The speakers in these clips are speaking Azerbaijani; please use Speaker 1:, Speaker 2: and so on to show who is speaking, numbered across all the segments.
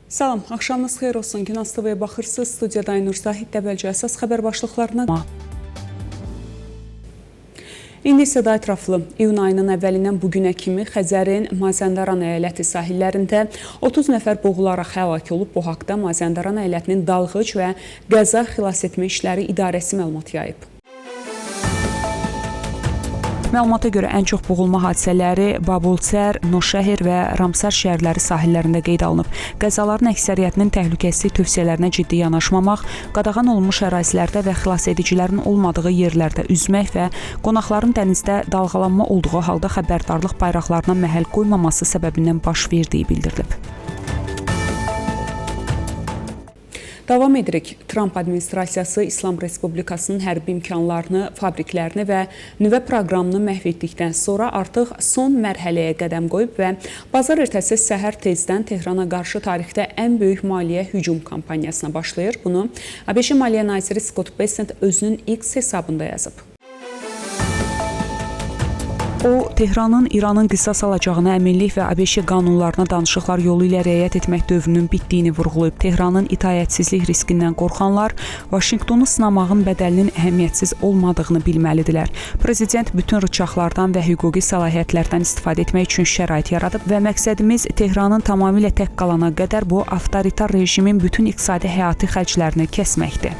Speaker 1: Salam, axşamınız xeyir olsun. Günas TV-yə baxırsınız. Studiyada Aynur Zahid əvvəlcə əsas xəbər başlıqlarına. İndi isə daha ətraflı. İyun ayının əvvəlindən bugünə kimi Xəzərin Mazəndaran əyaləti sahillərində 30 nəfər boğularaq həlak olub. Bu haqda Mazəndaran əyalətinin Dalğıc və Qəza Xilasetmə İşləri İdarəsi məlumat yayıb. Məlumata görə ən çox boğulma hadisələri Babulsər, Noşəhir və Ramsar şəhərləri sahillərində qeyd alınıb. Qəzaların əksəriyyətinin təhlükəsizlik tövsiyələrinə ciddi yanaşmamaq, qadağan olunmuş ərazilərdə və xilasedicilərin olmadığı yerlərdə üzmək və qonaqların dənizdə dalğalanma olduğu halda xəbərdarlıq bayraqlarına məhəl qoymaması səbəbindən baş verdiyi bildirilib. Davam edirik. Tramp administrasiyası İslam Respublikasının hərbi imkanlarını, fabriklərini və nüvə proqramını məhv etdikdən sonra artıq son mərhələyə qədəm qoyub və bazar ertəsi səhər tezdən Tehrana qarşı tarixdə ən böyük maliyyə hücum kampaniyasına başlayır. Bunu ABŞ Maliyyə naziri Scott Bessent özünün X hesabında yazıb. O, Tehranın İranın qisas alacağına əminlik və ABŞ qanunlarına danışıqlar yolu ilə riayət etmək dövrünün bitdiyini vurğulayıb. Tehranın itaətsizlik riskindən qorxanlar Vaşinqtonu sınamağın bədəlinin əhəmiyyətsiz olmadığını bilməlidirlər. Prezident bütün rıçaqlardan və hüquqi səlahiyyətlərdən istifadə etmək üçün şərait yaradıb və məqsədimiz Tehranın tamamilə tək qalana qədər bu avtoritar rejimin bütün iqtisadi həyati xərclərini kəsməkdir.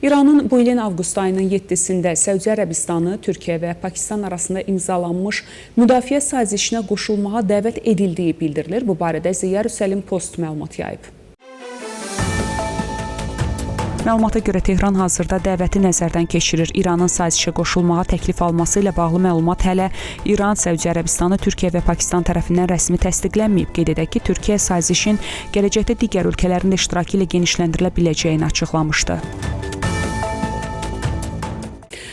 Speaker 1: İranın bu ilin avqust ayının 7-sində Səudiyyə Ərəbistanı, Türkiyə və Pakistan arasında imzalanmış müdafiə sazişinə qoşulmağa dəvət edildiyi bildirilir. Bu barədə The Jerusalem Post məlumat yayıb. Məlumata görə Tehran hazırda dəvəti nəzərdən keçirir. İranın sazişə qoşulmağa təklif alması ilə bağlı məlumat hələ İran, Səudiyyə Ərəbistanı, Türkiyə və Pakistan tərəfindən rəsmi təsdiqlənməyib. Qeyd edək ki, Türkiyə sazişin gələcəkdə digər ölkələrin də iştirakı ilə genişləndirilə biləcəyini açıqlamışdı.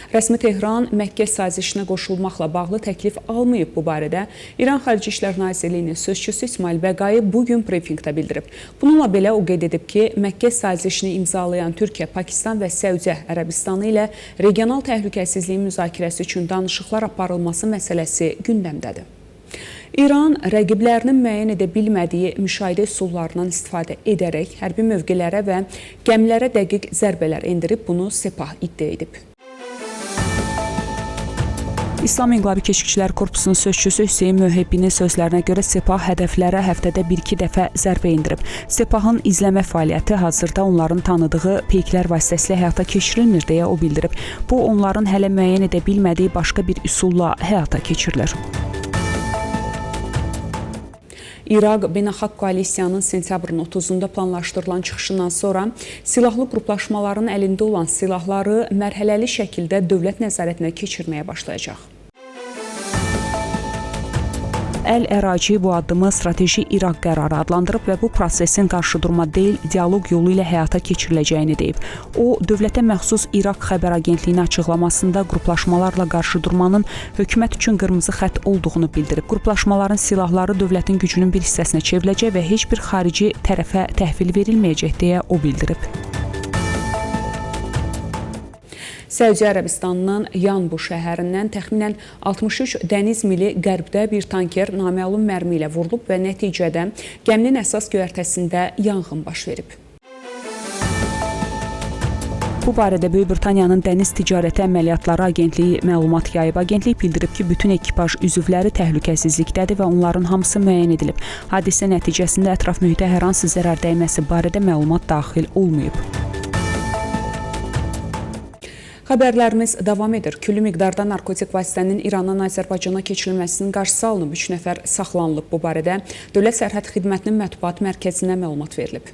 Speaker 1: Rəsmi Tehran Məkkə sazişinə qoşulmaqla bağlı təklif almayıb. Bu barədə İran Xarici İşlər Nazirliyinin sözçüsü İsmail Bəqayi bu gün brifinqdə bildirib. Bununla belə o qeyd edib ki, Məkkə sazişini imzalayan Türkiyə, Pakistan və Səudiyyə Ərəbistanı ilə regional təhlükəsizliyin müzakirəsi üçün danışıqlar aparılması məsələsi gündəmdədir. İran rəqiblərinin müəyyən edə bilmədiyi müşahidə üsullarından istifadə edərək hərbi mövqelərə və gəmilərə dəqiq zərbələr endirib, bunu Sepah iddia edib. İslam İnqilabi Keşikçilər Korpusunun sözçüsü Hüseyn Möhebbinin sözlərinə görə Sepah hədəflərə həftədə bir-iki dəfə zərbə endirib. Sepahın izləmə fəaliyyəti hazırda onların tanıdığı peyklər vasitəsilə həyata keçirilmir deyə o bildirib. Bu, onların hələ müəyyən edə bilmədiyi başqa bir üsulla həyata keçirilir. İraq Beynəlxalq Koalisiyanın sentyabrın 30-da planlaşdırılan çıxışından sonra silahlı qruplaşmaların əlində olan silahları mərhələli şəkildə dövlət nəzarətinə keçirməyə başlayacaq. Əl-Əraci bu addımı strateji İraq qərarı adlandırıb və bu prosesin qarşıdurma deyil, dialoq yolu ilə həyata keçiriləcəyini deyib. O, dövlətə məxsus İraq xəbər agentliyinin açıqlamasında qruplaşmalarla qarşıdurmanın hökumət üçün qırmızı xətt olduğunu bildirib. Qruplaşmaların silahları dövlətin gücünün bir hissəsinə çevriləcək və heç bir xarici tərəfə təhvil verilməyəcək deyə o bildirib. Səudiyyə Ərəbistanının Yanbu şəhərindən təxminən 63 dəniz mili qərbdə bir tanker naməlum mərmi ilə vurulub və nəticədə gəminin əsas göyərtəsində yanğın baş verib. Bu barədə Böyük Britaniyanın Dəniz Ticarəti Əməliyyatları Agentliyi məlumat yayıb. Agentlik bildirib ki, bütün ekipaj üzvləri təhlükəsizlikdədir və onların hamısı müəyyən edilib. Hadisə nəticəsində ətraf mühitə hər hansı zərər dəyməsi barədə məlumat daxil olmayıb. Xəbərlərimiz davam edir. Külli miqdarda narkotik vasitənin İrandan Azərbaycana keçirilməsinin qarşısı alınıb. 3 nəfər saxlanılıb. Bu barədə Dövlət Sərhəd Xidmətinin mətbuat mərkəzinə məlumat verilib.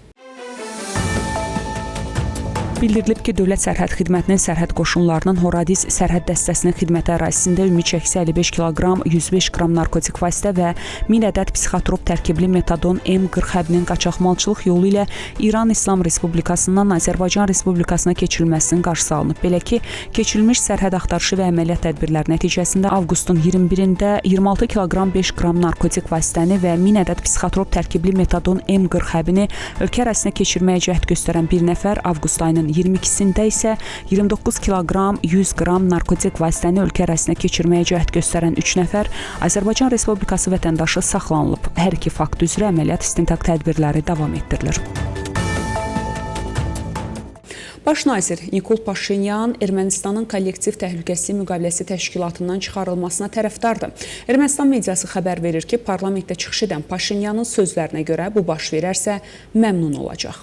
Speaker 1: Bildirilib ki, Dövlət Sərhəd Xidmətinin sərhəd qoşunlarının Horadiz sərhəd dəstəsinin xidməti ərazisində ümumi çəkisi 55 kiloqram, 105 qram narkotik vasitə və 1000 ədəd psixotrop tərkibli metadon M40 həbinin qaçaqmalçılıq yolu ilə İran İslam Respublikasından Azərbaycan Respublikasına keçirilməsinin qarşısı alınıb. Belə ki, keçirilmiş sərhəd axtarışı və əməliyyat tədbirləri nəticəsində avqustun 21-də 26 kiloqram 5 qram narkotik vasitəni və 1000 ədəd psixotrop tərkibli metadon M40 həbini ölkə ərazisinə keçirməyə cəhd göstərən bir nəfər avqust ayının 22-sində isə 29 kiloqram 100 qram narkotik vasitəni ölkə ərazisinə keçirməyə cəhd göstərən 3 nəfər Azərbaycan Respublikası vətəndaşı saxlanılıb. Hər iki fakt üzrə əməliyyat istintaq tədbirləri davam etdirilir. Baş nazir Nikol Paşinyan Ermənistanın kollektiv təhlükəsizlik müqaviləsi təşkilatından çıxarılmasına tərəfdardır. Ermənistan mediası xəbər verir ki, parlamentdə çıxış edən Paşinyanın sözlərinə görə bu baş verərsə məmnun olacaq.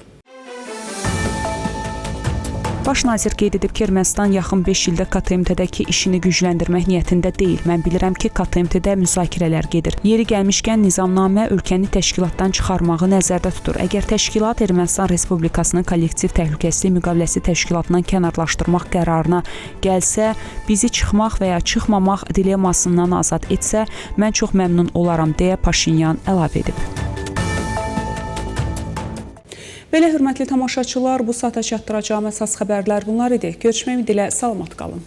Speaker 1: Baş nazir qeyd edib ki, Ermənistan yaxın 5 ildə KTMT-dəki işini gücləndirmək niyyətində deyil. Mən bilirəm ki, KTMT-də müzakirələr gedir. Yeri gəlmişkən nizamnamə ölkəni təşkilatdan çıxarmağı nəzərdə tutur. Əgər təşkilat Ermənistan Respublikasının kollektiv təhlükəsizlik müqaviləsi təşkilatından kənarlaşdırmaq qərarına gəlsə, bizi çıxmaq və ya çıxmamaq dilemmasından azad etsə, mən çox məmnun olaram, deyə Paşinyan əlavə edib. Belə, hörmətli tamaşaçılar, bu saata çatdıracağım əsas xəbərlər bunlar idi. Görüşmək ümidi ilə salamat qalın.